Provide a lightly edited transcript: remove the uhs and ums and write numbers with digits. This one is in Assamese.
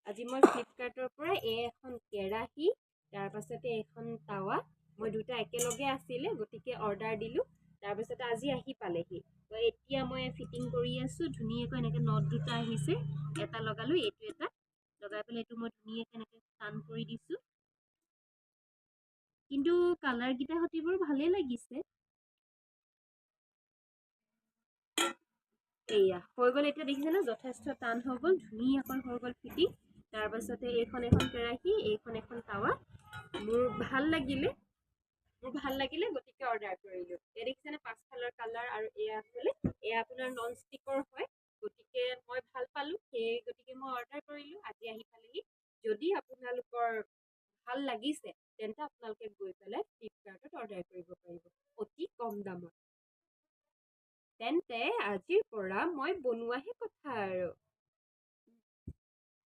আজি মই ফ্লিপকাৰ্টৰ পৰা এই এখন কেৰাহী, তাৰপাছতে এখন টাৱা, মই দুটা একেলগে আছিলে গতিকে অৰ্ডাৰ দিলোঁ। তাৰপিছতে আজি আহি পালেহি। তো এতিয়া মই ফিটিং কৰি আছোঁ ধুনীয়াকৈ। এনেকৈ not দুটা আহিছে, এটা লগালোঁ, এইটো এটা লগাই পেলাই এইটো মই ধুনীয়াকৈ এনেকৈ টান কৰি দিছোঁ। কিন্তু কালাৰকেইটা সৈতে বাৰু ভালেই লাগিছে। এয়া হৈ গ'ল। এতিয়া দেখিছেনে যথেষ্ট টান হৈ গ'ল, ধুনীয়াকৈ হৈ গ'ল ফিটিং। তাৰপাছতে এইখন এখন কেৰাহী, এইখন এখন টাৱা। মোৰ ভাল লাগিলে, গতিকে অৰ্ডাৰ কৰিলোঁ। এয়া দেখিছেনে পাছফালৰ কালাৰ। আৰু এয়া হ'লে এয়া আপোনাৰ নন ষ্টিকৰ হয়, গতিকে মই ভাল পালোঁ, সেই গতিকে মই অৰ্ডাৰ কৰিলোঁ। আজি আহি পালেহি। যদি আপোনালোকৰ ভাল লাগিছে তেন্তে আপোনালোকে গৈ পেলাই ফ্লিপকাৰ্টত অৰ্ডাৰ কৰিব পাৰিব অতি কম দামত। তেন্তে আজিৰ পৰা মই বনোৱাহে কথা আৰু।